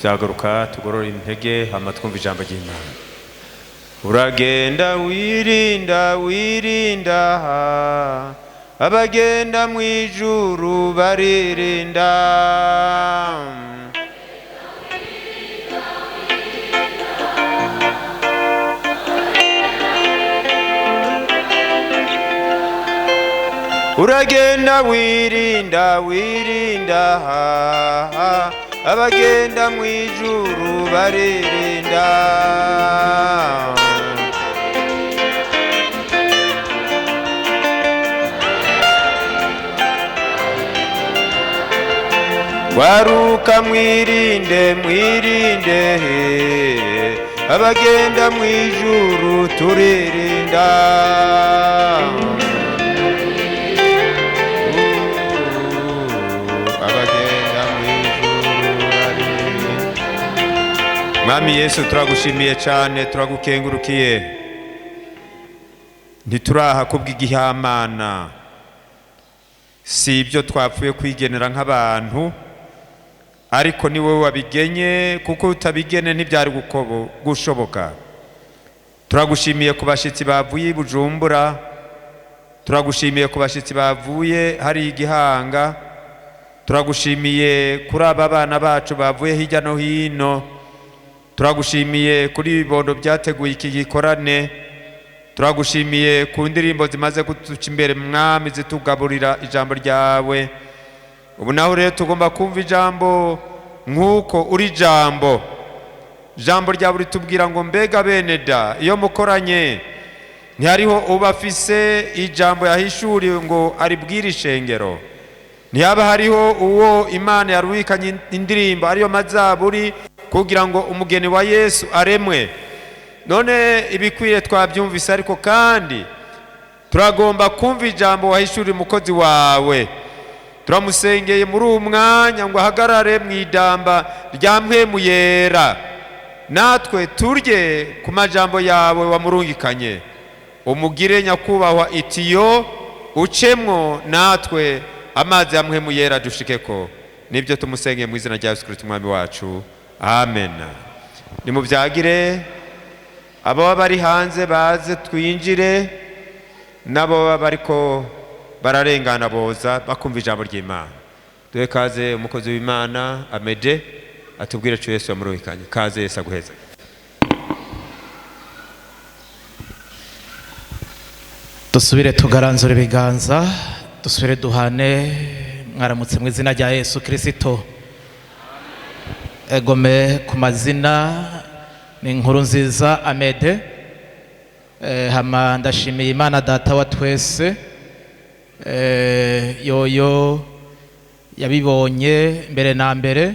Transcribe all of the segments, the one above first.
Byagaruka tugorora intege, hama twumva ijambo ry'Imana. Uragenda wirinda, wirinda, abagenda mu ijuru baririnda. Uragenda wirinda, wirinda, abagenda mu ijuru baririnda. Waruka mwirinde, mwirinde, abagenda mu ijuru turirinda. Abagenda mu ijuru baririnda. Mwami Yesu, turagushimiye cyane, turagukengurukiye. Ntituraha kubw'igihamana, si ibyo twapfuye kwigenera nk'abantu, ariko ni wowe wabigenye, kuko utabigene ntibyari gushoboka. Turagushimiye ku bashyitsi bavuye i Bujumbura, turagushimiye ku bashyitsi bavuye hari igihanga, turagushimiye kuri aba bana bacu bavuye hirya no hino, turagushimiye kuri ibibondo byateguye iki gikorane, turagushimiye ku ndirimbo zimaze kuduca imbere, Mwami, zitugaburira ijambo ryawe. Ubu naho rero tugomba kumva ijambo nk'uko uri ijambo. Ijambo ryawe ritubwira ngo: "Mbega bene da, iyo mukoranye, ntihariho uba afise ijambo yahishuriwe ngo aribwire ishengero? Ntihaba hariho uwo Imana yarubikanye indirimbo, ariyo mazaburi, kugira ngo umugeni wa Yesu aremwe?" None ibikwiye twabyumvise, ariko kandi turagomba kumva ijambo wahishuriye umukozi wawe. Turamusengeye muri uwu mwanya ngo ahagarare mu idamba rya Mpwemu Yera, natwe turye ku majambo yawe wamurungikanye. Umugire, nyakubahwa, itiyo ucemwo, natwe amazi ya Mpwemu Yera dushikeko. Nibyo tumusengeye mu izina rya Yesu Kristo Umwami wacu, amen. Nimubyagire, ababa bari hanze baze twinjire, n'abo baba bariko bararengana boza bakumva ijambo ry'Imana. Duhe kaze umukozi w'Imana Amede, atubwire cyo Yesu yamurungikanye. Kaze, Yesu aguheza. Dusubire tugaranzura ibiganza, dusubire duhane mwaramutse mu izina rya Yesu Kirisito. Egome, ku mazina ni Inkuru Nziza Amede. Hama ndashimiye Imana Data wa twese, yoyo yabibonye mbere na mbere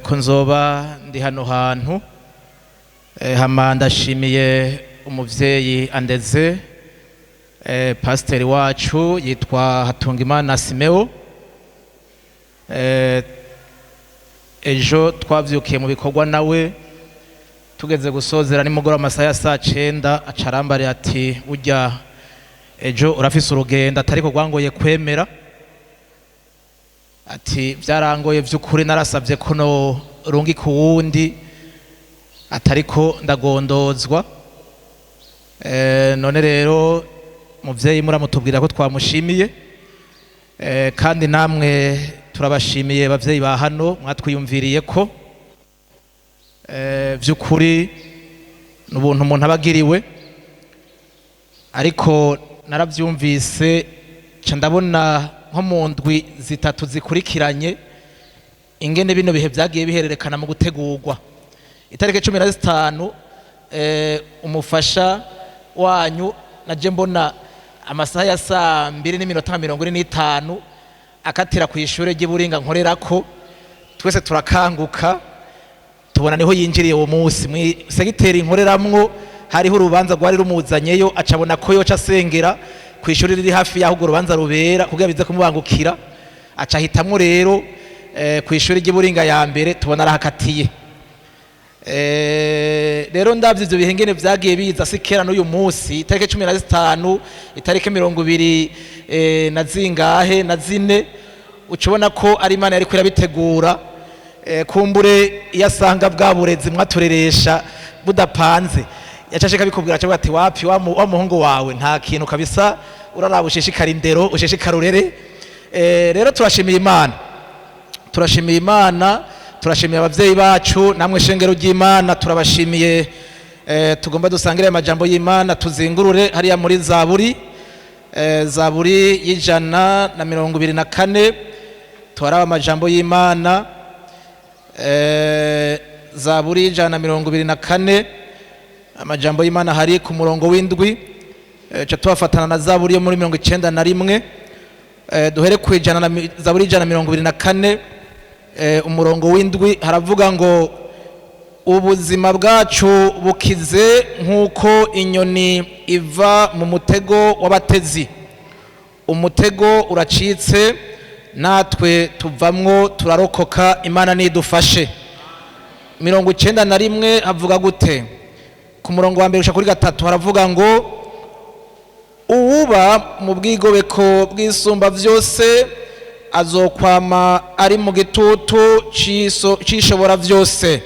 ko nzoba ndi hano hantu. Hama ndashimiye umuvyeyi andeze, pasiteri wacu yitwa Hatungimana Simeo. Ejo twavyukiye mu bikorwa nawe, tugeze gusozera nimugoroba amasaha ya saa 9, aca arambariye ati: "Burya ejo urafise urugendo." Atariko rwangoye kwemera, ati: "Byarangoye by'ukuri, narasabye ko no rungika uwundi, atariko ndagondozwa." None rero muvyeyi, muramutubwira ko twamushimiye. Kandi namwe turabashimiye, bavyeyi ba hano, mwatwiyumviriye ko by'ukuri ni ubuntu umuntu aba agiriwe. Ariko narabyumvise, nca ndabona nko mu ndwi 3 zikurikiranye ingene bino bihe byagiye bihererekana mu gutegurwa. Itariki 15, umufasha wanyu naje mbona amasaha ya saa 2:45 akatira ku ishure ry'Iburinga nkorerako. Twese turakanguka, tubona niho yinjiriye uwo munsi mwi segiteri nkoreramwo. Hariho urubanza rwari rumuzanyeyo, acabona ko yoca asengera ku ishuri riri hafi y'aho urwo rubanza rubera kugira bize kumubangukira. Aca ahitamwo rero ku ishuri ry'Iburinga ya mbere, tubona arahakatiye. Rero ndabyo ivyo bihe ngene vyagiye biza, si kera n'uyu munsi, itariki 15, itariki 20 na zingahe na zine, uca ubona ko ari Imana yariko irabitegura. Kumbure iyo asanga bwa burezi mwatureresha budapanze, yacashika bikubwira cyangwa ati: "Wapi, wa muhungu wawe nta kintu kabisa, uraraba ushishikara indero, ushishikara urere." Rero turashimiye Imana, turashimiye Imana, turashimiye ababyeyi bacu, namwe shengero ry'Imana turabashimiye. Tugomba dusangire amajambo y'Imana, tuzingurure hariya muri Zaburi, Zaburi y'124, tuharaba amajambo y'Imana. Zaburi y'124, amajambo y'Imana hari ku murongo w'7. Ca tuhafatana na Zaburi yo muri 91. Duhere ku ijana na Zaburi 124, umurongo w'7, haravuga ngo: "Ubuzima bwacu bukize nk'uko inyoni iva mu mutego w'abatezi, umutego uracitse, natwe tuvamwo turarokoka. Imana nidufashe." 91 havuga gute? Ku murongo wa mbere gushika kuri gatatu haravuga ngo: "Uwuba mu bwigobeko bw'Isumba byose azokwama ari mu gitutu c'Ishobora byose.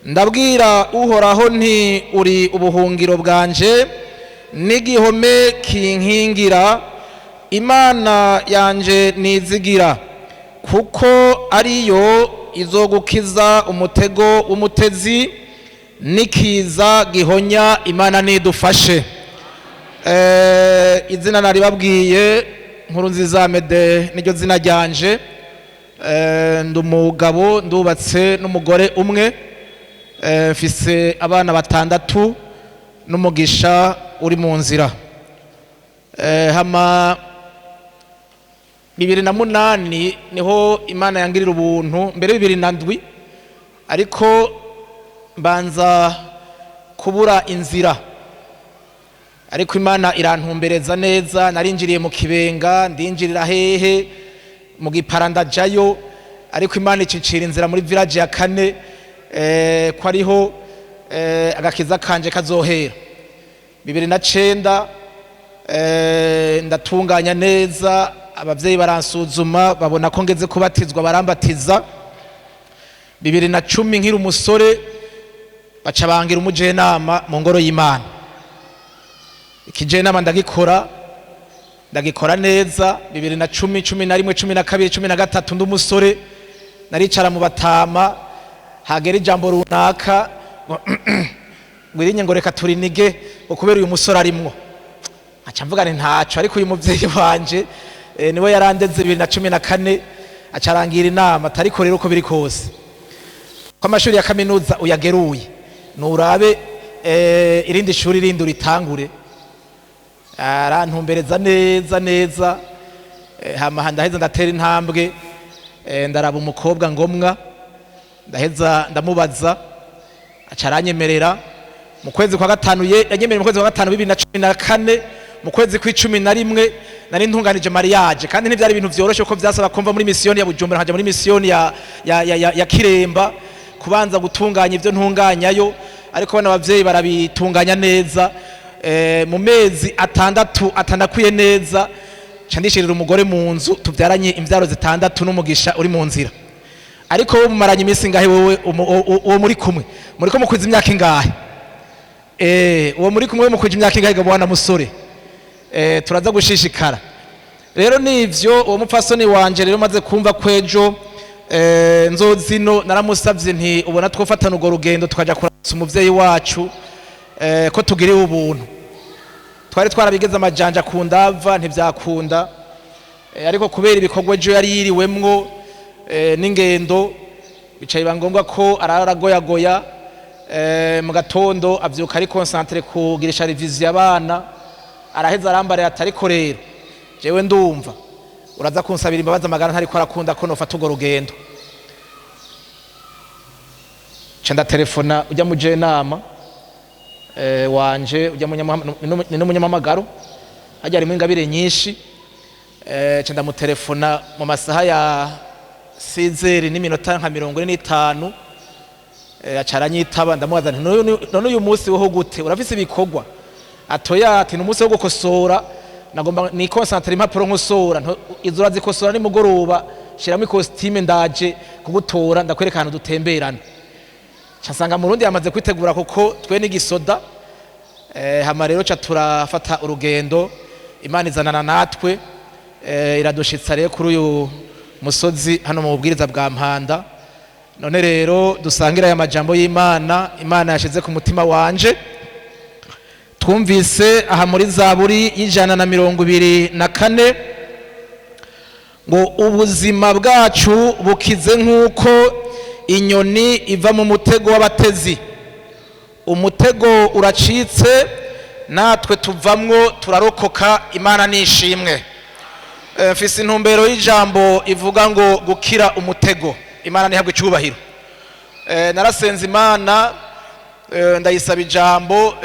Ndabwira Uhoraho nti: 'Uri ubuhungiro bwanje n'igihome kinkingira, Imana yanje nizigira,' kuko ariyo izogukiza umutego w'umutezi n'ikiza gihonya. Imana nidufashe." Izina naribabwiye, Nkuru nziza Mede niryo zina ryanje. Ndi umugabo, ndubatse n'umugore umwe. Mfise abana batandatu n'umugisha uri mu nzira. Hama 2008 niho Imana yangirira ubuntu, mbere 2007, ariko mbanza kubura inzira, ariko Imana irantumbereza neza. Narinjiriye mu Kibenga, ndinjirira hehe mu Gipara, ndajayo, ariko Imana icicira inzira muri village ya kane, ko ariho agakiza kanje kazohera. 2009 ndatunganya neza, abavyeyi baransuzuma, babona ko ngeze kubatizwa, barambatiza. 2010 nkiri umusore, baca bangira umujenama mu ngoro y'Imana. Ikijenama ndagikora, ndagikora neza. 2010, 11, 12, 13, ndi umusore, naricara mu batama, hagera ijambo runaka ngo irinye, ngo reka turinige, ngo kubera uyu musore arimwo. Aca mvuga nti ntaco, ariko uyu muvyeyi wanje niwe yarandeze. 2014 aca arangira inama, atariko rero uko biri kose, ko amashuri ya kaminuza uyageruye, nurabe irindi shuri rindi uritangure. Arantumbereza neza neza. Hama ndaheza ndatera intambwe, ndaraba umukobwa ngomwa, ndaheza ndamubaza, aca aranyemerera mu kwezi kwa gatanu. Ye yanyemereye mu kwezi kwa gatanu 2014. Mu kwezi kw'11 nari ntunganije mariage, kandi ntivyari ibintu vyoroshe, kuko vyasaba kumva muri misiyoni ya Bujumbura nkaja muri misiyoni ya Kiremba, kubanza gutunganya ivyo ntunganyayo, ariko bana abavyeyi barabitunganya neza. Mu mezi 6 atanakwiye neza, nca ndishirira umugore mu nzu, tubyaranye imvyaro zitandatu n'umugisha uri mu nzira. Ariko wowe mumaranye iminsi ingahe? Wowe uwo muri kumwe, muriko mukwiza imyaka ingahe? Uwo muri kumwe mukwije imyaka ingahe, bwana musore? Turaza gushishikara rero nivyo. Uwo mupfasoni wanje rero, maze kumva kwejo nzozino, naramusavye nti: "Ubona twofatana urwo rugendo tukaja kurasa umuvyeyi wacu, ko tugiriwe ubuntu?" Twari twarabigeze amajanja ku ndava, ntivyakunda. Ariko kubera ibikorwa ejo yari yiriwemwo, n'ingendo, bica biba ngombwa ko arara aragoyagoya. Mu gatondo avyuka ari concentré kugirisha révision abana. Araheza arambarira ati: "Ariko rero jewe ndumva uraza kunsabira imbabazi, amagara ntariko arakunda ko nofata urwo rugendo." Nca ndatelefona ujya mu jenama wanje, ujya ni n'umunyamamagaro, hajya harimo ingabire nyinshi. Nca ndamutelefona mu masaha ya sizeri n'iminota nka 45. Aca aranyitaba. Ndamubaza nti: "None uyu munsi woho gute, urafise ibikorwa?" Atoya, ati: "Ni umunsi wo gukosora, nagomba ni concentre impapuro nkosora." Izo urazikosora nimugoroba. Shiramo ikositime, ndaje kugutora, ndakwereka ahantu dutemberana. Ca nsanga Murundi yamaze kwitegura, kuko twe n'igisoda. Hama rero ca turafata urugendo, Imana izanana natwe, iradushitsa rero kuri uyu musozi hano mu bubwiriza bwa Mpanda. None rero dusangire aya majambo y'Imana Imana yashize ku mutima wanje. Twumvise aha muri Zaburi y'124 ngo ubuzima bwacu bukize nk'uko inyoni iva mu mutego w'abatezi. Umutego uracitse, natwe tuvamwo turarokoka. Imana nishimwe. Mfise intumbero y'ijambo ivuga ngo gukira umutego. Imana ntihabwe icyubahiro. Narasenze Imana, ndayisaba ijambo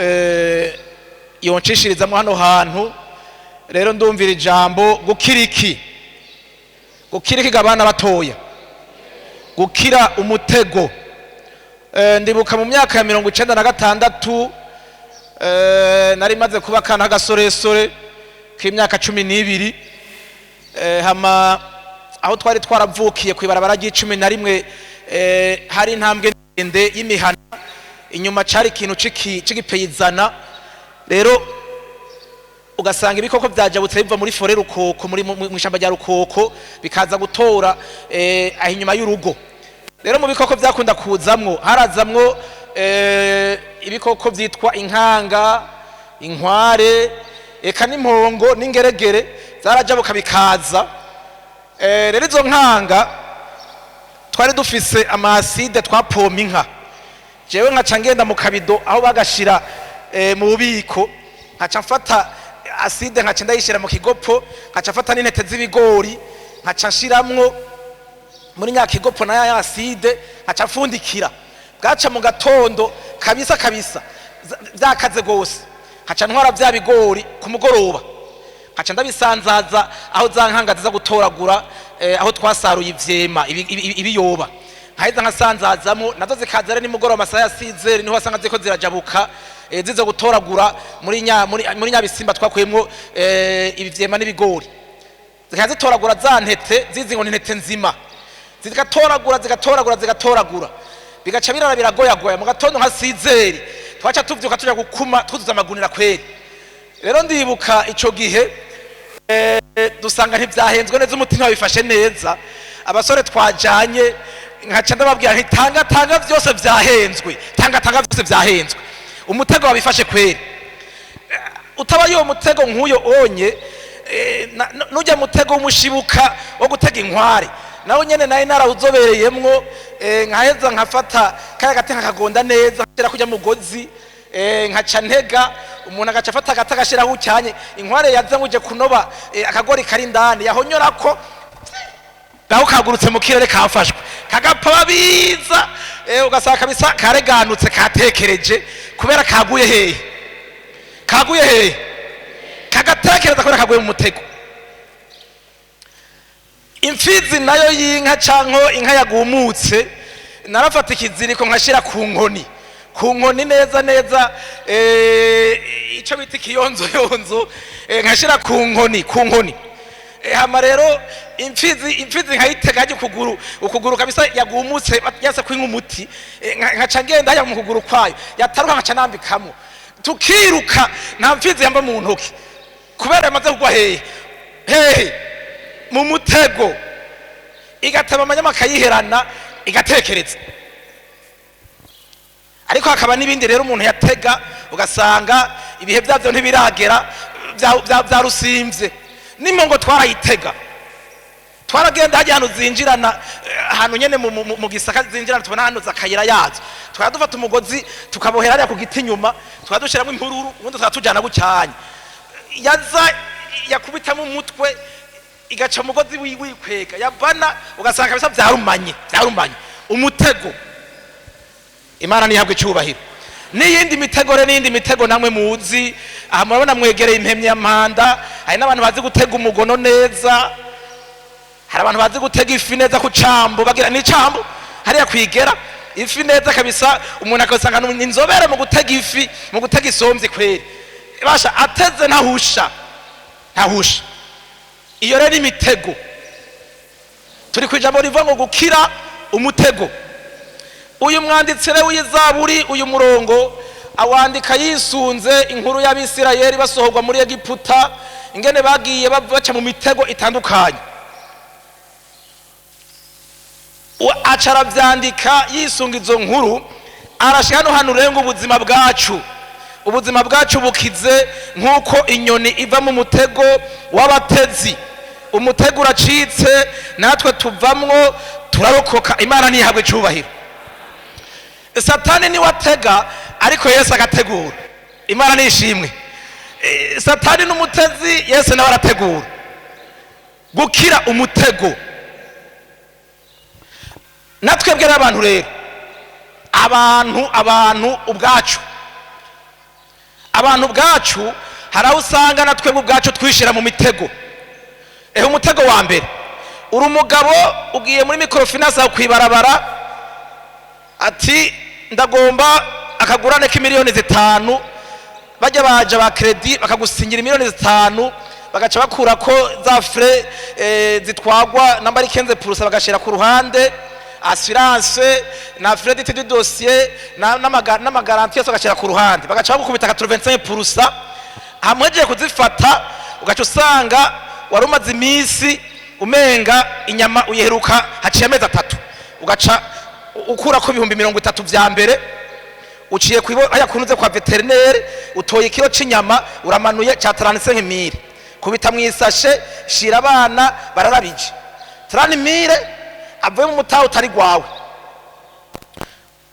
yoncishirizamo hano hantu. Rero ndumvira ijambo gukira iki? Gukira iki, abana batoya? Gukira umutego. Ndibuka mu myaka ya 96, nari maze kuba akana k'agasoresore k'imyaka 12. Hama aho twari twaravukiye ku ibarabara ry'11, hari intambwe ndende y'imihana inyuma, cari ikintu c'igipeyizana. Rero ugasanga ibikoko byajabutse biva muri forêt Rukoko, muri mu ishyamba rya Rukoko, bikaza gutora aho inyuma y'urugo. Rero mu bikoko byakunda kuzamwo, harazamwo ibikoko byitwa inkanga, inkware, eka n'impongo n'ingeregere, zarajabuka bikaza. Rero izo nkanga, twari dufise ama acide twapompa inka. Jewe nkaca ngenda mu kabido aho bagashira mu bubiko, nkaca mfata acide, nkaca ndayishira mu kigopo, nkaca mfata n'intete z'ibigori, nkaca nshiramwo muri nya kigopo na ya acide, nkaca mfundikira. Bwaca mu gatondo kabisa kabisa, vyakaze gose, nkaca ntwara vya bigori ku mugoroba, nkaca ndabisanzaza aho za nkanga ziza gutoragura, aho twasaruye ivyema, ibiyoba, nkaheza nkasanzazamo, nazo zikaza. Rero nimugoroba amasaha ya sizeri niho wasanga ziko zirajabuka, ziza gutoragura muri nya bisimba twakuyemwo ibivyema n'ibigori. Zikaza zitoragura za ntete, zizi ngo ni intete nzima, zigatoragura, zigatoragura, zigatoragura, bigaca birara biragoyagoya. Mu gatondo nka sizeri twaca tuvyuka tuja gukuma, twuzuza amagunira kweri. Rero ndibuka ico gihe, dusanga ntivyahenzwe neza, umutima wabifashe neza. Abasore twajanye, nkaca ndababwira nti: "Tanga, tanga, vyose vyahenzwe, tanga, tanga, vyose vyahenzwe." Umutego wabifashe kweri. Utaba yo mutego nk'uyo onye, nujya mutego w'umushibuka wo gutega inkware, nawe nyene nawe narawuzobereyemwo. Nkaheza nkafata kaya gati, nkakagonda neza, nkashira kujya mugozi, nkaca ntega umuntu, agaca afata agati agashiraho ucyanye. Inkware yaza ngo uje kunoba akagori kari indani, yahonyorako gaho kagurutse mu kirere, kafashwe, kagapfa babiza. Ugasanga kabisa kareganutse, katekereje kubera kaguye hehe? Kaguye hehe? Kagatekereza kubera kaguye mu mutego. Imfizi nayo y'inka canko inka yagumutse, narafata ikiziriko nkashira ku nkoni, ku nkoni neza neza, ico bita ikiyonzoyonzo, nkashira ku nkoni, ku nkoni. Hama rero imfizi nkayitega hajya ukuguru, ukuguru kabisa yagumutse, yase kwinywa umuti, nkaca ngenda hajya mu kuguru kwayo, yataruka nkaca nambikamo, tukiruka. Nta mfizi yamba mu ntoki kubera yamaze kugwa hehe? Hehe? Mu mutego. Igatema amanyama akayiherana, igatekereza. Ariko hakaba n'ibindi rero umuntu yatega, ugasanga ibihe byabyo ntibiragera, bya rusimvye. N'impongo twarayitega, twaragenda hajya ahantu zinjirana, ahantu nyene mu gisaka zinjirana, tubona ahantu zakayira yazo, tukaba dufata umugozi tukabohera hariya ku giti inyuma, tukaba dushyiramo impururu, ubundi tukaba tujana gucyanya. Yaza yakubitamo umutwe, igaca umugozi wikwega, yavana, ugasanga kabisa byarumanye, byarumanye umutego. Imana ntihabwe icyubahiro. N'iyindi mitego rero, n'iyindi mitego namwe muzi aha, murabona mwegereye impemyampanda. Hari n'abantu bazi gutega umugono neza, hari abantu bazi gutega ifi neza ku cambo, bagira n'icambo hariya kwigera ifi neza kabisa. Umuntu akasanga ni inzobere mu gutega ifi, mu gutega isomvyi kweri, basha ateze ntahusha, ntahusha. Iyo rero imitego. Turi ku ijambo rivuga ngo gukira umutego. Uyu mwanditsi rero w'izaburi, uyu murongo awandika yisunze inkuru y'Abisirayeli basohorwa muri Egiputa, ingene bagiye baca mu mitego itandukanye. Aca aravyandika yisunga izo nkuru, arashika hano hantu rero ngo ubuzima bwacu bukize nk'uko inyoni iva mu mutego w'abatezi. Umutego uracitse, natwe tuvamwo turarokoka. Imana ntihabwe icubahiro. Satani niwe atega, ariko Yesu agategura. Imana nishimwe. Satani n'umutezi, Yesu nawe arategura. Gukira umutego, natwebwe n'abantu rero, abantu ubwacu hari aho usanga natwebwe ubwacu twishira mu mitego. Ehe, umutego wa mbere: uri umugabo, ugiye muri microfinance aho kwibarabara, ati ndagomba akagurane k'imiliyoni 5. Bajya baja ba crédit bakagusinyira miliyoni 5, bagaca bakura ko za frais zitwagwa namba ari 15%, bagashira ku ruhande assurance na frais d'étude de dossier n'ama garanties yose bagashira ku ruhande, bagaca bagukubita 85%. Hamwejeje kuzifata, ugaca usanga wari umaze iminsi umenga inyama uyiheruka haciye amezi 3, ugaca ukurako 30,000 vya mbere, uciye kwibo haya kunuze kwa vétérinaire, utoye ikiro c'inyama, uramanuye ca 35 mille, kubita mwisashe, shira abana bararabije 30 mille avuye mu mutaho utari gwawe.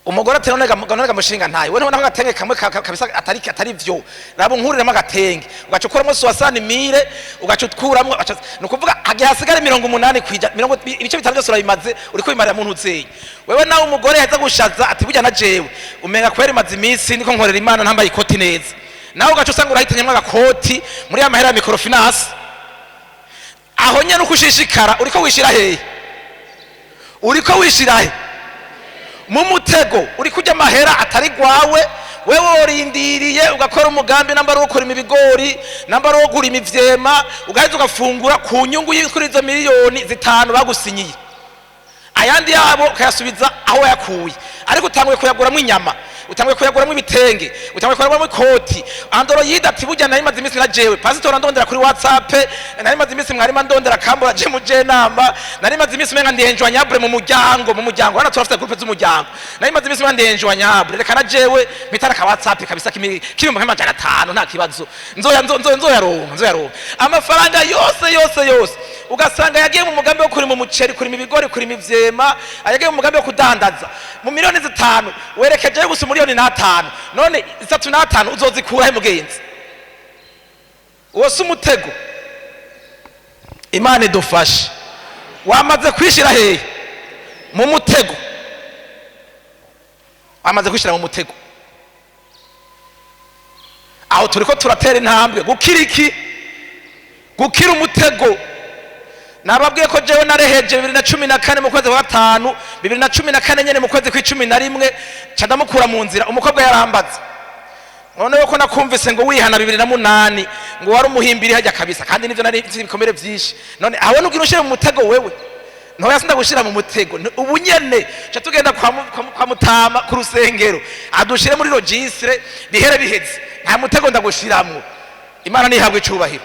Umugore ati none ga mushinga ntaye, we ntubona ko agatenge kamwe kabisa atari vyo, raba unkuriremo agatenge. Ugaca ukuramo 60 mille, ugaca ukuramwo, ni ukuvuga hagiye hasigara 80%, mirongo ibice bitanu byose urabimaze, uriko bimarira mu ntuzenya wewe. Nawe umugore yaza gushaza ati burya na jewe umenga kwera imaze iminsi niko nkorera Imana ntambaye ikoti neza. Nawe ugaca usanga urahitanyemo agakoti muri ya mahera ya microfinance. Aho nyene uko ushishikara, uriko wishira hehe? Uriko wishira he? Mu mutego. Uri kurya amahera atari gwawe. Wewe worindiriye ugakora umugambi, namba ari uwo kurima ibigori, namba ari uwo kurima ivyema, ugaheza ugafungura ku nyungu kuri izo miliyoni 5 bagusinyiye, ayandi yabo ukayasubiza aho wayakuye. Ariko utanguye kuyaguramwo inyama, utanguye kuyaguramwo ibitenge, utanguye kuyaguramwo ikoti Android. Ati burya nari maze iminsi na jewe pasitori andondera kuri WhatsApp, nari maze iminsi mwarimu andondera kambura je mu jenama, nari maze iminsi umenga ndenjwa nyabure mu muryango. Hano turafite groupe z'umuryango. Nari maze iminsi umenga ndenjwa nyabure, reka na jewe mpitana ka WhatsApp kabisa k'ibihumbi nk'amajana 5, nta kibazo, nzoya nzoyaronka amafaranga yose yose yose. Ugasanga yagiye mu mugambi wo kurima umuceri, kurima ibigori, kurima ivyema, yagiye mu mugambi wo kudandaza. Mu miliyoni 5 werekejeyo gusa 1.5 miliyoni. None 3.5 uzozikurahe, mugenzi? Uwo si umutego? Imana idufashe. Wamaze kwishira hehe? Mu mutego. Wamaze kwishira mu mutego. Aho turiko turatera intambwe gukira iki? Gukira umutego. Nababwiye ko jewe nareheje 2014 mu kwezi kwa gatanu, 2014 nyene mu kwezi kw'icumi na rimwe, ca ndamukura mu nzira. Umukobwa yarambaza: none ko nakumvise ngo wihana 2008, ngo wari umuhimbiri hajya kabisa, kandi nivyo, nari mfise ibikomere vyinshi, none aho nugira ushire mu mutego wewe? Ntoya, sindagushira mu mutego. Ubu nyene ca tugenda kwa mutama ku rusengero, adushire muri registre, bihere biheze. Nta mutego ndagushiramwo. Imana nihabwe icubahiro.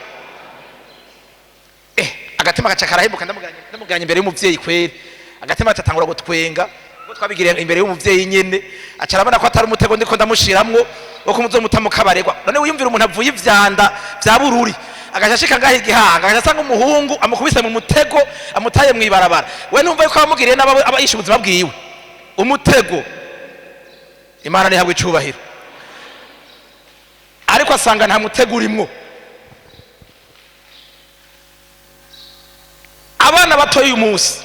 Agatima gaca karahemuka. Ndamuganye imbere y'umuvyeyi kweri, agatima gatatangura gutwenga ubwo twabigiriye imbere y'umuvyeyi nyene, aca arabona ko atari umutego ndiko ndamushiramwo wo kumuzomuta mu kabaregwa. None wiyumvira umuntu avuye ivyanda vya Bururi, agaca ashika ngaho Igihanga, agaca asanga umuhungu amukubise mu mutego, amutaye mw'ibarabara. We numva yuko abamugiriye nabi aba yishe ubuzima bwiwe. Umutego. Imana nihabwe icubahiro. Ariko asanga nta mutego urimwo. Abana batoye uyu munsi,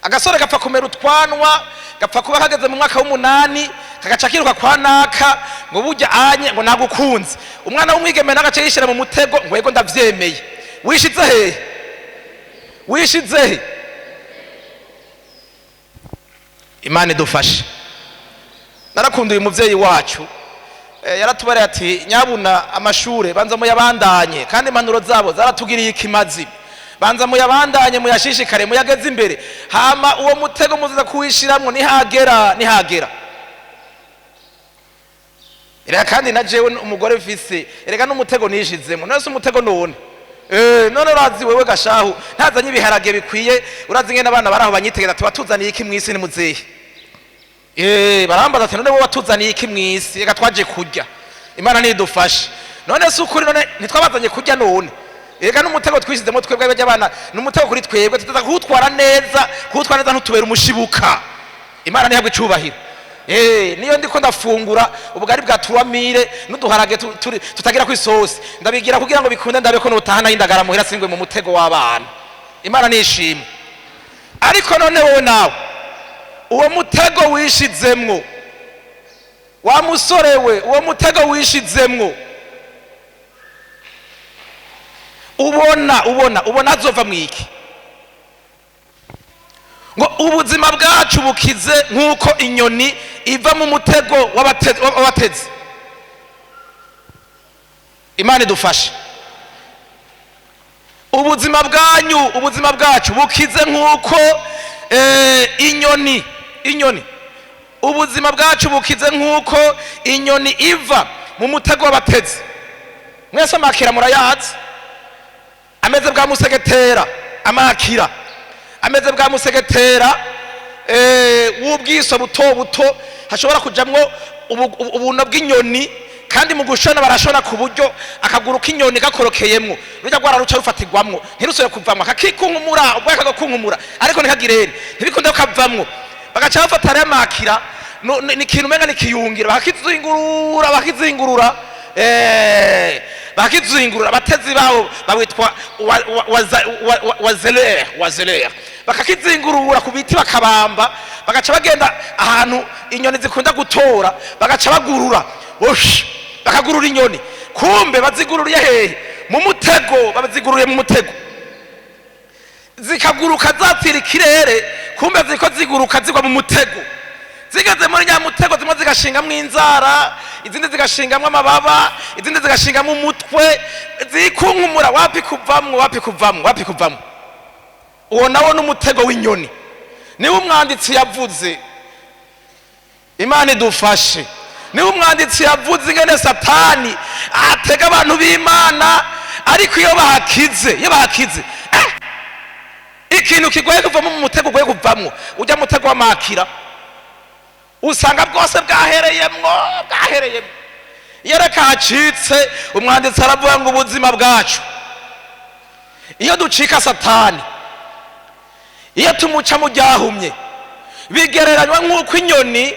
agasore gapfa kumera utwanwa, gapfa kuba kageze mu mwaka w'umunani, kagaca kiruka kwa naka ngo burya anye ngo nagukunze. Umwana w'umwigeme nagaca yishira mu mutego ngo yego ndavyemeye. Wishize hehe? Wishize he? Imana idufashe. Narakunda uyu muvyeyi wacu. Yaratubariye ati nyabuna amashure banza muyabandanye, kandi impanuro zabo zaratugiriye ikimazi. Banza muyabandanye, muyashishikare, muyageze imbere. Hama uwo mutego muziza kuwishiramwo nihagera, nihagera. Reka kandi na jewe umugore mfise, erega n'umutego nishizemo. None se umutego none? None urazi wewe gashahu ntazanye ibiharage bikwiye, urazi ngene abana baraho banyitegera, tuba tuzaniye iki mw'isi? Ni muzehe. Barambaza ati: "None wowe watuzaniye iki mw'isi?" Reka twaje kurya. Imana nidufashe. None se ukuri, none ntitwabazanye kurya? None erega n'umutego twishizemo twebwe bajya abana, n'umutego kuri twebwe. Tutaza kuwutwara neza, kuwutwara neza ntutubere umushibuka. Imana ntihabwe icubahiro. Niyo ndiko ndafungura ubugari bwa turamire n'uduharage tutagira kw'isosi, ndabigira kugira ngo bikunde, ndabe ko notahana y'indagara muhira, singwe mu mutego w'abana. Imana nishimwe. Ariko none wowe nawe, uwo mutego wishizemwo, wa musore we, uwo mutego wishizemwo, ubona azova mwiki? Ngo ubuzima bwacu bukize nk'uko inyoni iva mu mutego w'abatezi. Imana idufashe. Ubuzima bwanyu, ubuzima bwacu bukize nk'uko inyoni, ubuzima bwacu bukize nk'uko inyoni iva mu mutego w'abatezi. Mwese amakira murayazi, ameze bwa musegetera. Amakira ameze bwa musegetera w'ubwiso buto buto, hashobora kujamwo ubuno bw'inyoni. Kandi mu gushona barashona ku buryo akaguru k'inyoni gakorokeyemwo, rujya rwara ruca rufatirwamwo, ntirusubire kuvamwo, akakikunkumura ubwo kagakunkumura, ariko ntikagirere, ntibikunde kavamwo. Bagaca bafata rero amakira, ni ikintu umenga ni kiyungira, bakizingurura, bakizingurura, bakizingurura. Abatezi babo bawitwa wazelere, wazelere. Bakakizingurura ku biti, bakabamba, bagaca bagenda ahantu inyoni zikunda gutora, bagaca bagurura. Ush, bakagurura inyoni. Kumbe bazigururiye hehe? Mu mutego. Babazigururiye mu mutego, zikaguruka zatira ikirere, kumbe ziko ziguruka zigwa mu mutego. Zigeze muri nyamutego, zimwe zigashingamwo inzara, izindi zigashingamwo amababa, izindi zigashingamwo umutwe, zikunkumura, wapi kuvamwo, wapi kuvamwo, wapi kuvamwo. Uwo nawo n'umutego w'inyoni. Niba umwanditsi yavuze, Imana idufashe, niba umwanditsi yavuze ingene Satani atega abantu b'Imana, ariko iyo bahakize, iyo bahakize, ikintu kigoye kuvamo mu mutego, ugoye kuvamwo ujya mutego w'amakira, usanga bwose bwahereyemwo, bwahereyemwo. Iyo reka hacitse, umwanditsi aravuga ngo ubuzima bwacu, iyo ducika Satani, iyo tumuca mu ryahumye, bigereranywa nk'uko inyoni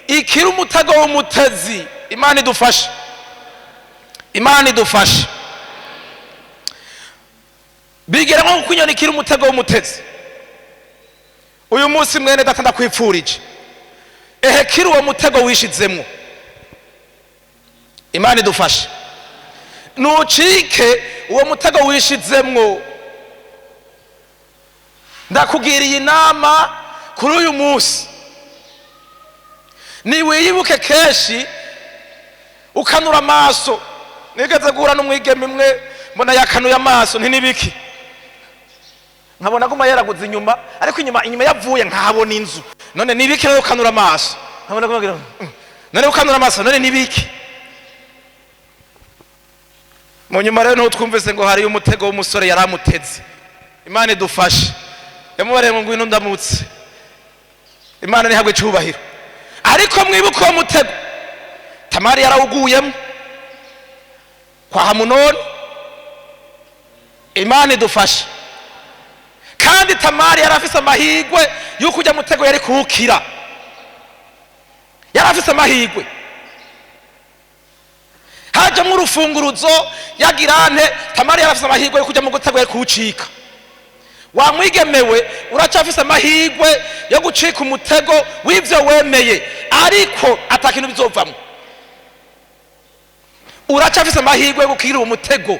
ikira umutego w'umutezi. Imana idufashe, Imana idufashe. Bigereranywa nk'uko inyoni ikira umutego w'umutezi. Uyu munsi, mwene data, ndakwipfurije, ehe, kiri uwo mutego wishizemwo. Imana idufashe. Nucike uwo mutego wishizemwo. Ndakugiriye inama kuri uyu munsi, niwiyibuke kenshi ukanura amaso. Nigeze guhura n'umwigeme imwe, mbona yakanuye amaso, nti nibiki? Nkabona aguma yaraguze inyuma, ariko inyuma yavuye nkahabona inzu. None nibiki rero ukanura amaso? Nkabona aguma agira, none ukanura amaso, none nibiki? Mu nyuma rero niho twumvise ngo hariyo umutego w'umusore yari amuteze. Imana idufashe. Yamubareye ngo ngwino ndamutse. Imana ntihabwe icyubahiro. Ariko mwibuke uwo mutego Tamari yarawuguyemo kwa Hamunoni. Imana idufashe. Kandi Tamari yari afise amahirwe y'uko ujya mutego yari kuwukira, yari afise amahirwe. Hajamwo urufunguruzo yagirante, Tamari yari afise amahirwe yo kujya mu mutego, yari kuwucika. Wamwigemewe, uracyafise amahirwe yo gucika umutego w'ivyo wemeye, ariko atakintu bizovamwo. Uracyafise amahirwe yo gukira uwo mutego.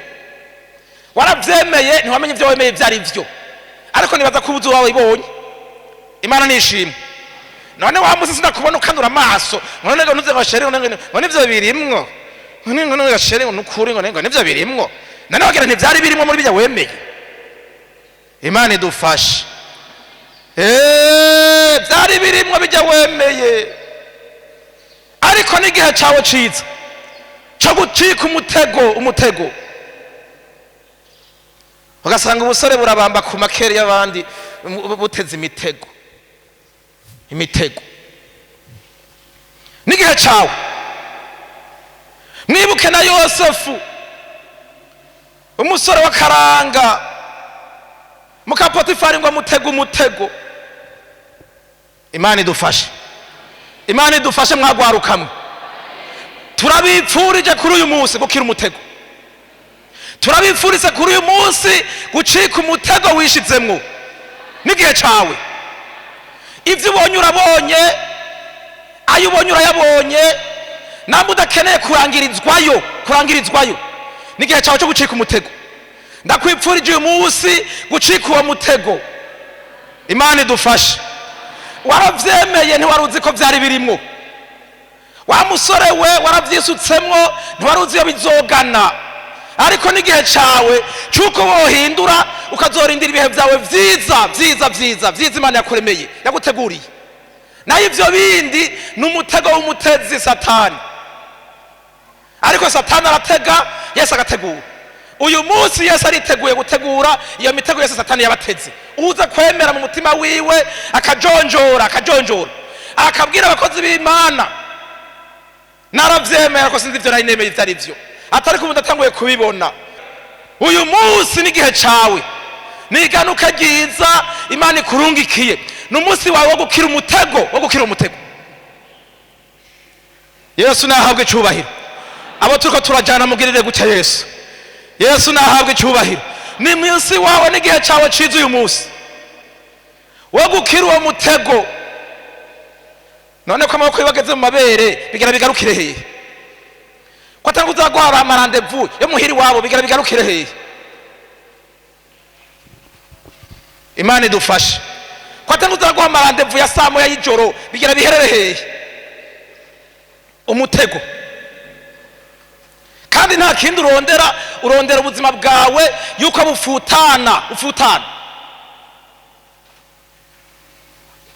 Waravyemeye, ntiwamenye ivyo wemeye ivyo ari vyo, ariko nibaza ko ubuzu wawe ibonye. Imana nishimwe. None wa musi sinakubona ukanura amaso, none ngo ntuze ngo chéri, ngo nivyo birimwo, none ngo chéri, ngo nukuri, ngo nivyo birimwo. None wagira ntivyari birimwo muri bijya wemeye? Imana idufashe. Byari birimwo bijya wemeye, ariko n'igihe cyawe ciza cyo gucika umutego. Umutego ugasanga ubusore burabamba ku makeri y'abandi, buteze imitego. Imitego n'igihe cyawe. Mwibuke na Yosefu, umusore w'akaranga, muka Potifari ngo amutege umutego. Imana idufashe, Imana idufashe. Mwagwarukamwe, turabipfurije kuri uyu munsi gukira umutego. Turabipfurize kuri uyu munsi gucika umutego wishizemwo. N'igihe cyawe. Ibyo ubonye urabonye, ayo ubonye urayabonye, namba udakeneye kurangirizwayo, kurangirizwayo. N'igihe cyawe cyo gucika umutego. Ndakwipfurije uyu munsi gucika uwo mutego. Imana idufashe. Warabyemeye, ntiwari uzi ko byari birimwo. Wa musore we, warabyisutsemwo, ntiwari uzi iyo bizogana, ariko n'igihe cyawe cy'uko wohindura, ukazorindira ibihe byawe byiza, byiza, byiza, byiza Imana yakuremeye, yaguteguriye. Nayo ibyo bindi ni umutego w'umutezi Satani. Ariko Satani aratega, Yesu agategura. Uyu munsi Yesu ariteguye gutegura iyo mitego yose Satani yabateze. Uza kwemera mu mutima wiwe, akajonjora, akajonjora, akabwira abakozi b'Imana: "Narabyemera ko sinzi ibyo nari nemeye ibyo ari byo, atari ko ubu ndatanguye kubibona." Uyu munsi n'igihe cyawe, niganuka ryiza Imana ikurungikiye, ni umunsi wawe wo gukira umutego, wo gukira umutego. Yesu nahabwe icyubahiro. Abo turiko turajyana, mugirire gutya Yesu. Yesu nahabwe icyubahiro. Ni munsi wawe, n'igihe cyawe cyiza uyu munsi wo gukira uwo mutego. None ko amaboko bageze mu mabere, bigira bigarukire hehe? Ko atanga uzaguhara ama rendez-vous yo muhira iwabo, bigira bigarukire hehe? Imana idufashe. Ko atanga uzaguha ama rendez-vous ya saa 1 y'ijoro, bigira biherere hehe? Umutego. Kandi nta kindi urondera, urondera ubuzima bwawe yuko bufutana, bufutana.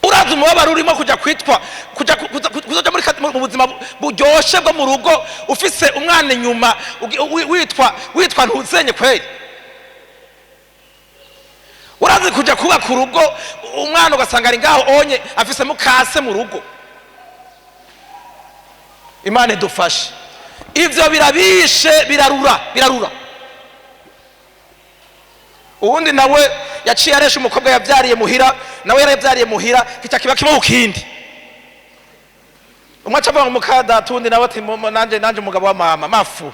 Urazi umubabaro urimo kujya kwitwa kujya kuzoja muri mu buzima buryoshe bwo mu rugo, ufise umwana inyuma, witwa ntuzenye kweri? Urazi kujya kubaka urugo, umwana ugasanga ari ngaho onye afise mukase mu rugo? Imana idufashe. Ivyo birabishe, birarura, birarura. Uwundi nawe yaciye aresha umukobwa yabyariye muhira, nawe yarabyariye muhira, kica kiba kimwe kindi. Umwe aca avuga ngo mukadata, uwundi nawe ati nanje umugabo wa mama mafu.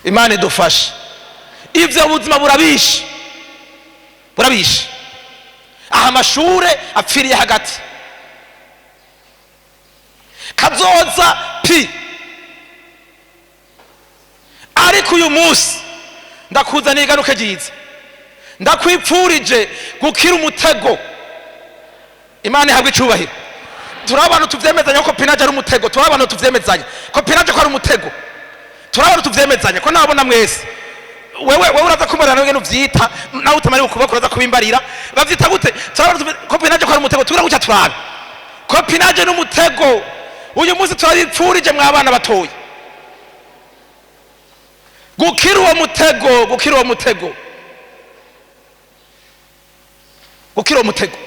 Imana idufashe. Ivyo buzima burabishe, burabishe. Aha amashure apfiriye hagati, kazoza pi. Ariko uyu munsi ndakuzaniye igaruke ryiza. Ndakwipfurije gukira umutego. Imana ihabwe icubahiro. Turi abantu tuvyemezanya ko copinage ari umutego. Turi abantu tuvyemezanya ko copinage ko ari umutego. Turi abantu tuvyemezanya ko nabona mwese. Wewe uraza kumbarira nawe ngene uvyita, nawe utamara ukuboko uraza kubimbarira. Bavyita gute? Turi abantu copinage ko ari umutego. Tubira gutya turabe copinage n'umutego. Uyu munsi turabipfurije mwabana batoya gukira uwo mutego, gukira uwo mutego, gukira uwo mutego.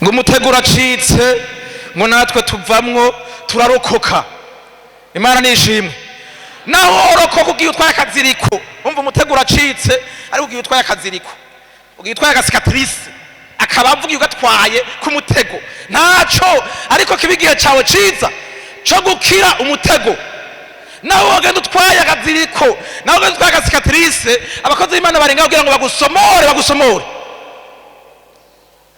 Ngo umutego uracitse, ngo natwe tuvamwo turarokoka. Imana nishimwe. Naho orokoka ugiye utwaye akaziriko, umva, umutego uracitse ariko ugiye utwaye akaziriko, ugiye utwaye agasikatrice, akaba avuga ugatwaye ku mutego, ntaco. Ariko kiba igihe cyawe ciza cyo gukira umutego. Naho wagenda utwaye akaziriko, naho wagenda utwaye agasikatrice, abakozi b'Imana barenga kugira ngo bagusomore, bagusomore,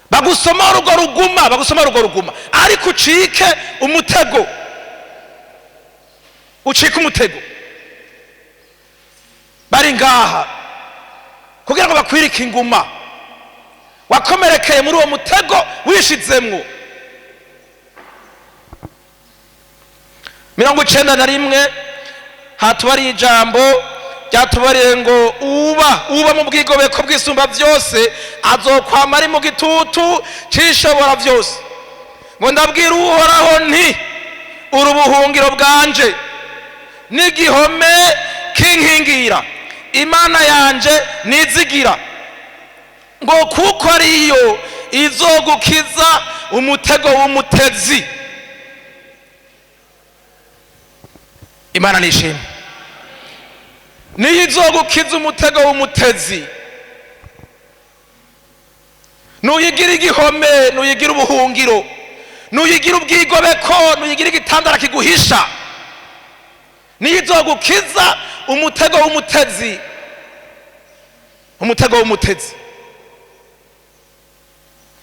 bagusomore urwo ruguma, bagusomore urwo ruguma, ariko ucike umutego, ucike umutego. Bari ngaha kugira ngo bakwirike inguma wakomerekeye muri uwo mutego wishizemwo. 91. Hatubariye ijambo ryatubariye ngo uba mu bwigobeko bw'isumba byose azokwama ari mu gitutu c'ishobora byose. Ngo ndabwira Uhoraho nti: "Uri ubuhungiro bwanje n'igihome kinkingira, Imana yanje nizigira," ngo kuko ariyo izogukiza umutego w'umutezi. Imana nishimwe, niyo izogukiza umutego w'umutezi. Nuyigira igihome, nuyigira ubuhungiro, nuyigira ubwigobeko, nuyigira igitandara kiguhisha, niyo izogukiza umutego w'umutezi. Umutego w'umutezi.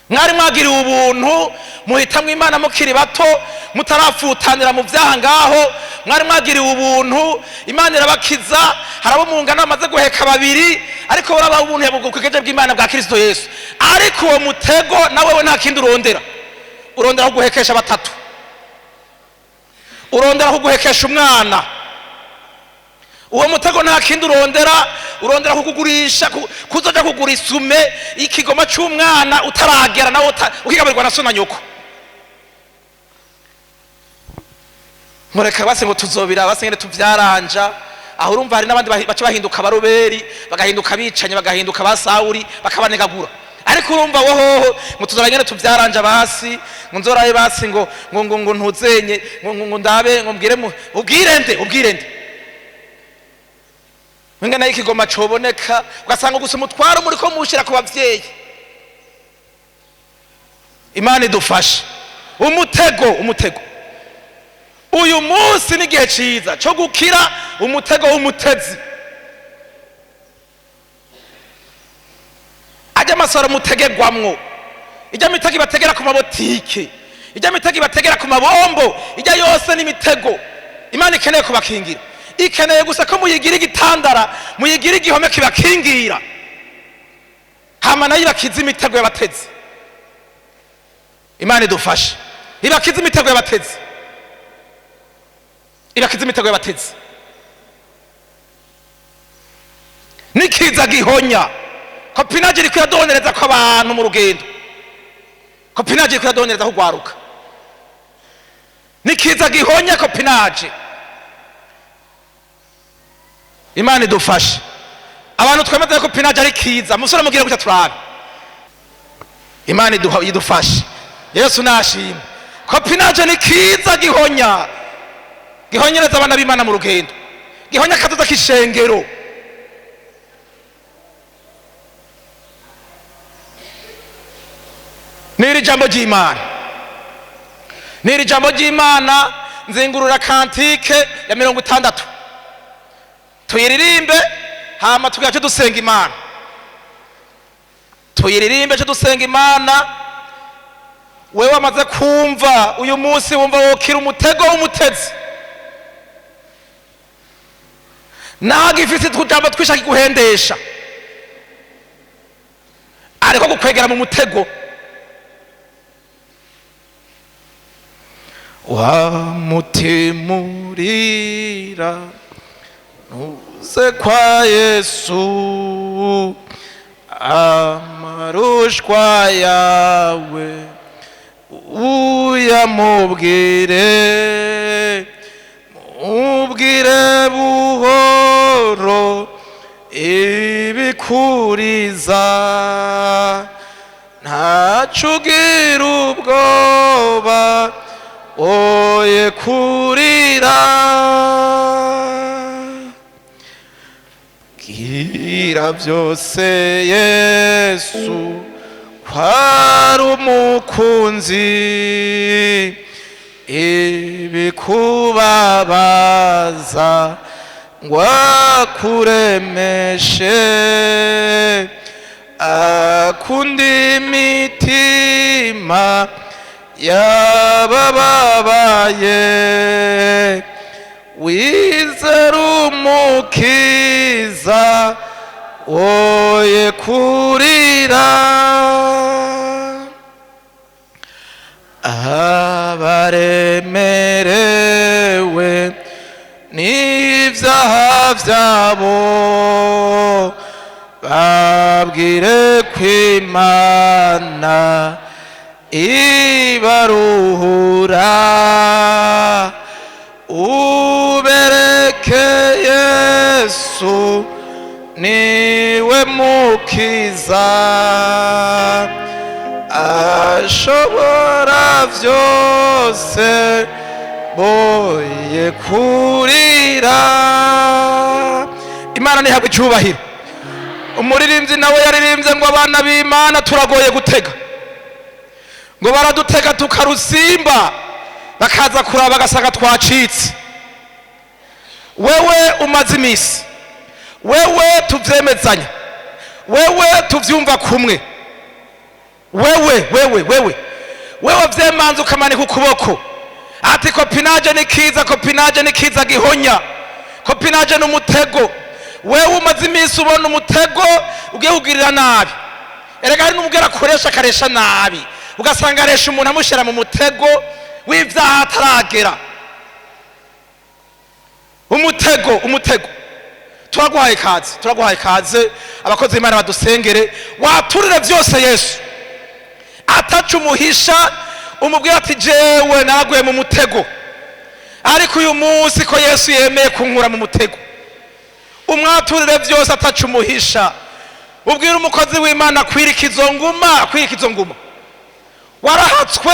Mwari mwagiriwe ubuntu, muhitamwo Imana mukiri bato, mutarafutanira mu byaha. Ngaho mwari mwagiriwe ubuntu, Imana irabakiza. Hari abo mungana bamaze guheka babiri, ariko baraba ubuntu yabugukeje bw'Imana bwa Kristo Yesu. Ariko uwo mutego nawe we nta kindi urondera, urondera kuguhekesha batatu, urondera kuguhekesha umwana. Uwo mutego nta kindi urondera, urondera kukugurisha, kuzoja kugura isume ikigoma c'umwana utaragera, nawe ukigaburirwa na so na nyoko. Mureka base ngo tuzobira base ngene tuvyaranja. Aho urumva hari n'abandi baca bahinduka abaroberi, bagahinduka abicanye, bagahinduka ba Sawuri, bakabanegagura. Ariko urumva wohoho ngo tuzora ngene tuvyaranja, basi ngo nzoraye, basi ngo ngo ngo ngo ntuzenye, ngo ngo ngo ndabe, ngo mbwire ubwire nde, ubwire nde ingana y'ikigoma coboneka. Ugasanga gusa umutwaro muri ko mushira ku bavyeyi. Imana idufashe. Umutego, umutego. Uyu munsi ni igihe ciza co gukira umutego w'umutezi. Ajya amasoro mutegerwamwo, ijya mitego ibategera ku mabotike, ijya mitego ibategera ku mabombo, ijya yose n'imitego Imana ikeneye kubakingira. Ikeneye gusa ko muyigira igitandara, muyigira igihome kibakingira, hama nayo ibakiza imitego y'abatezi. Imana idufashe, ibakiza imitego y'abatezi, ibakiza imitego y'abatezi. Nikiza gihonya copinage iriko iradonereza ko abantu mu rugendo, copinage iriko iradonereza kugwaruka. Nikiza gihonya copinage. Imana idufashe. Abantu twemeza ko copinage ari kiza, musore mugire gutya turabe. Imana idufashe. Yesu nashimwe. Copinage ni kiza gihonya, gihonyereza abana b'Imana mu rugendo, gihonya akadoda k'ishengero. Niri jambo ry'Imana, niri jambo ry'Imana. Nzingurura kantike ya 60 tuyiririmbe, hama tugace dusenga Imana. Tuyiririmbe cyo dusenga Imana. Wewe wamaze kumva uyu munsi, wumva wokira umutego w'umutezi, ntabwo ifite utujambo twishaka guhendesha, ariko gukwegera mu mutego. Wa mutima urira, ntuze kwa Yesu, amarushwa yawe uyamubwire, mubwire buhoro ibikuriza, ntaco ugira ubwoba, oye kurira. Bwira byose Yesu kwari umukunzi, ibikubabaza ngo akuremeshe, akunda imitima yabababaye, wizera umukiza woye kurira. Abaremerewe n'ibyaha byabo, babwire kwimana ibaruhura. Ubereke Yesu niwe mukiza, ashobora byose, boye kurira. Imana ntihabwe icyubahiro. Umuririmbyi nawe yaririmbye ngo abana b'Imana turagoye gutega, ngo baradutega tukarusimba, bakaza kuraba bagasanga twacitse. Wewe umaze iminsi, wewe tuvyemezanya, wewe tuvyumva kumwe, wewe wewe wewe wewe vyemanza ukamanika ukuboko ati copinage ni kiza, copinage ni kiza gihonya, copinage ni umutego. Wewe umaze iminsi ubona umutego ugiye kugirira nabi. Erega hari n'umubwira akoresha akaresha nabi, ugasanga aresha umuntu amushyira mu mutego w'ibyaha ataragera. Umutego, umutego. Turaguhaye ikaze, turaguhaye ikaze. Abakozi b'Imana badusengere, waturire byose Yesu ataca umuhisha, umubwira ati jewe naraguye mu mutego, ariko uyu munsi ko Yesu yemeye kunkura mu mutego. Umwaturire byose ataca umuhisha, ubwira umukozi w'Imana kwirika izo nguma, kwirika izo nguma. Warahatswe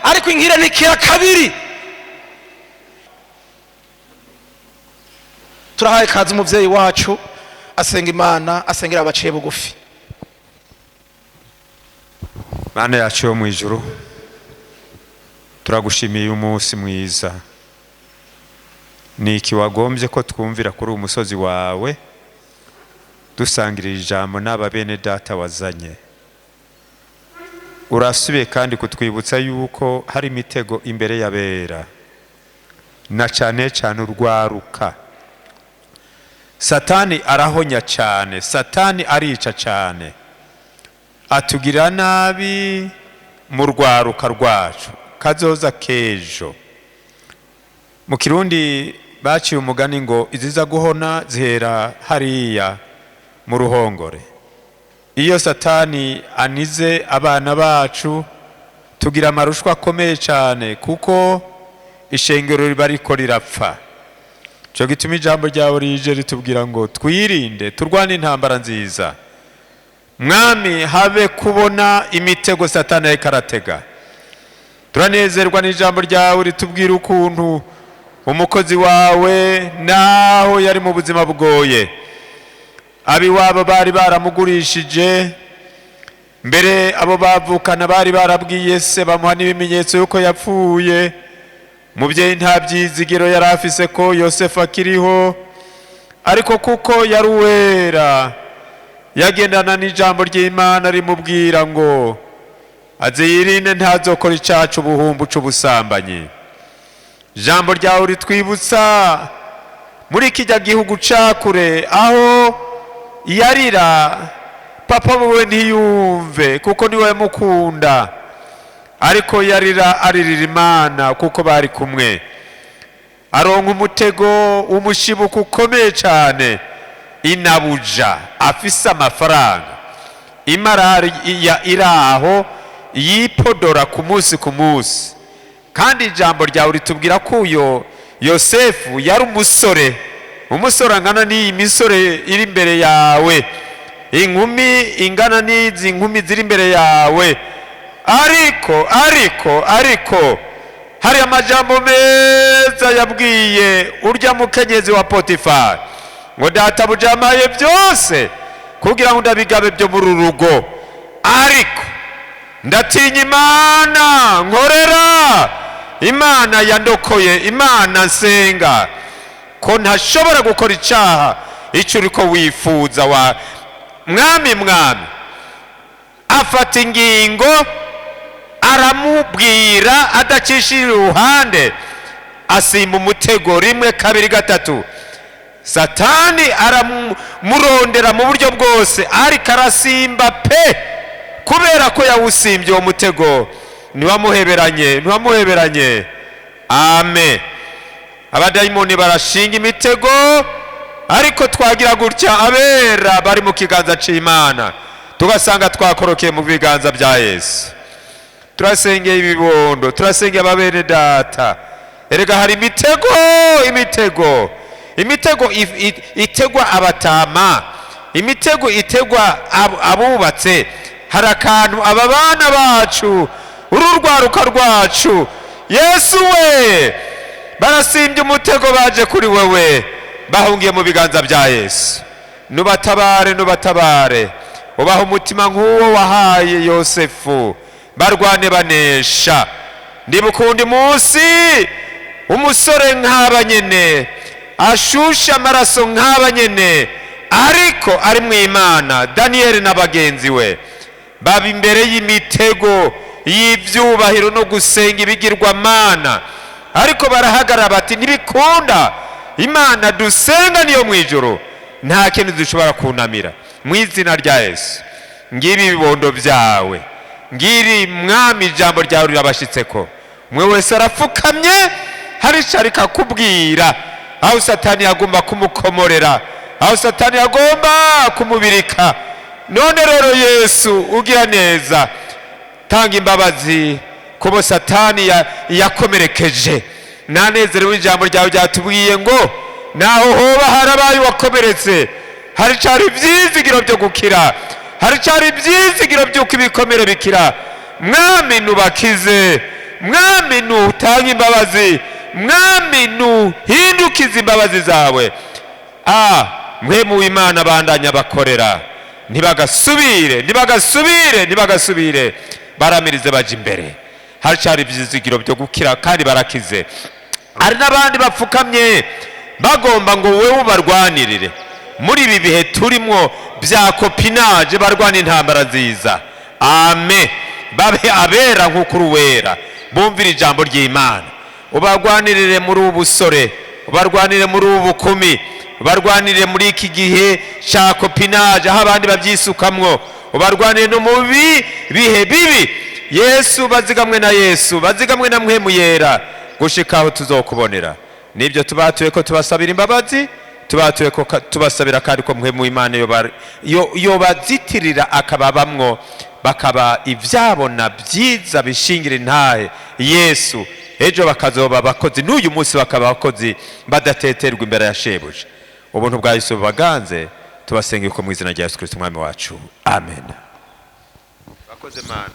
ariko inkira ntikira kabiri. Turahaye ikaze umuvyeyi wacu asenga Imana, asengera abaciye bugufi. Mana yacu yo mu ijuru, turagushimiye umunsi mwiza. Ni iki wagombye ko twumvira kuri uyu musozi wawe, dusangirira ijambo n'aba bene data wazanye. Urasubiye kandi kutwibutsa yuko hari imitego imbere y'abera, na cyane cyane urwaruka. Satani arahonya cyane, Satani arica cyane, atugira nabi mu rwaruka rwacu kazoza kejo. Mu Kirundi baciye umugani ngo iziza guhona zihera hariya mu ruhongore. Iyo Satani anize abana bacu tugira amarushwa akomeye cyane, kuko ishengero riba riko rirapfa. Cyo gituma ijambo ryawe rije ritubwira ngo twirinde, turwane intambara nziza. Mwami, habe kubona imitego Satani ariko aratega. Turanezerwa n'ijambo ryawe ritubwira ukuntu umukozi wawe naho yari mu buzima bugoye, abiwabo bari baramugurishije, mbere abo bavukana bari barabwiye se, bamuha n'ibimenyetso yuko yapfuye. Mubyeyi nta byizigiro yari afise ko Yosefu akiriho, ariko kuko yari uwera yagendana n'ijambo ry'Imana rimubwira ngo aze yirinde ntazokora icyaha c'ubuhumbu c'ubusambanyi. Ijambo ryawe ritwibutsa muri kijya gihugu cakure aho yarira papa wewe ntiyumve kuko niwe yamukunda, ariko yarira aririra Imana kuko bari kumwe. Aronka umutego w'umushibuko ukomeye cyane, inabuja afise amafaranga, imarari ya iraho yipodora ku munsi ku munsi. Kandi ijambo ryawe ritubwira ko uyo Yosefu yari umusore, umusore angana n'iyi misore iri imbere yawe, inkumi ingana n'izi nkumi ziri imbere yawe. Ariko ariko ariko hari amajambo meza yabwiye urya mukenyezi wa Potifari ngo databuja yampaye byose kugira ngo ndabigabe byo muri uru rugo, ariko ndatinya Imana nkorera, Imana yandokoye, Imana nsenga, ko ntashobora gukora icyaha icyo uriko wifuza wa mwami. Mwami afata ingingo, aramubwira adacishije iruhande, asimba umutego rimwe kabiri gatatu. Satani aramurondera mu buryo bwose, ariko arasimba pe, kubera ko yawusimbye uwo mutego. Ntiwamuheberanye, ntiwamuheberanye. Amen. Abadayimoni barashinga imitego, Ariko twagira gutya, abera bari mu kiganza c'Imana, tugasanga twakorokeye mu biganza bya Yesu. Turasengeye ibibondo, turasengeye ababene data. Erega hari imitego, imitego, imitego itegwa abatama, imitego itegwa abubatse. Hari akantu aba bana bacu, uru rwaruka rwacu, Yesu we, barasimbye umutego, baje kuri wewe, bahungiye mu biganza bya Yesu. Nubatabare, nubatabare, ubaha umutima nk'uwo wahaye Yosefu, barwane banesha. Ndibuka uwundi munsi umusore nk'aba nyene, ashusha amaraso nk'aba nyene, ariko ari mu Imana, Daniyeli na bagenzi we baba imbere y'imitego y'ibyubahiro no gusenga ibigirwamana, ariko barahagarara bati: "Ntibikunda, Imana dusenga niyo mu ijuru, nta kintu dushobora kunamira." Mu izina rya Yesu, ngibi ibibondo byawe, ngiri Mwami, ijambo ryawe rirabashitseko. Umwe wese arapfukamye, hari icyo ariko akubwira, aho Satani yagomba kumukomorera, aho Satani yagomba kumubirika. None rero Yesu ugira neza, tanga imbabazi kubo Satani yakomerekeje. Nanezerewe ijambo ryawe ryatubwiye ngo naho hoba harabaye uwakomeretse, hari cyari ibyizigiro byo gukira, hari cyari ibyizigiro by'uko ibikomere bikira. Mwami, nubakize. Mwami, nutange imbabazi. Mwami, nuhindukize imbabazi zawe. A mwe mu Imana bandanya bakorera, ntibagasubire, ntibagasubire, ntibagasubire, baramirize baja imbere. Haracyari ibyizigiro byo gukira kandi barakize. Hari n'abandi bapfukamye bagomba ngo wowe ubarwanirire muri ibi bihe turimwo bya copinage, barwana intambara nziza. Ame babe abera nk'uko uri uwera, bumvire ijambo ry'Imana. Ubarwanirire muri ubu busore, ubarwanire muri ubu bukumi, ubarwanirire muri iki gihe cya copinage aho abandi babyisukamwo, ubarwanire no mu bihe bibi. Yesu, bazigamwe na Yesu, bazigamwe na Mpwemu Yera gushika aho tuzokubonera. Nibyo tubatuye ko tubasabira imbabazi, tubatuye ko tubasabira kandi ko Mpwemu Imana yobazitirira akababamwo, bakaba ibyabona byiza bishingira intahe Yesu, ejo bakazoba abakozi, n'uyu munsi bakaba abakozi badateterwa imbere ya shebuja. Ubuntu bwa Yesu bubaganze. Tubasenga ko mu izina rya Yesu Kristo Umwami wacu, amen. Bakoze Mana.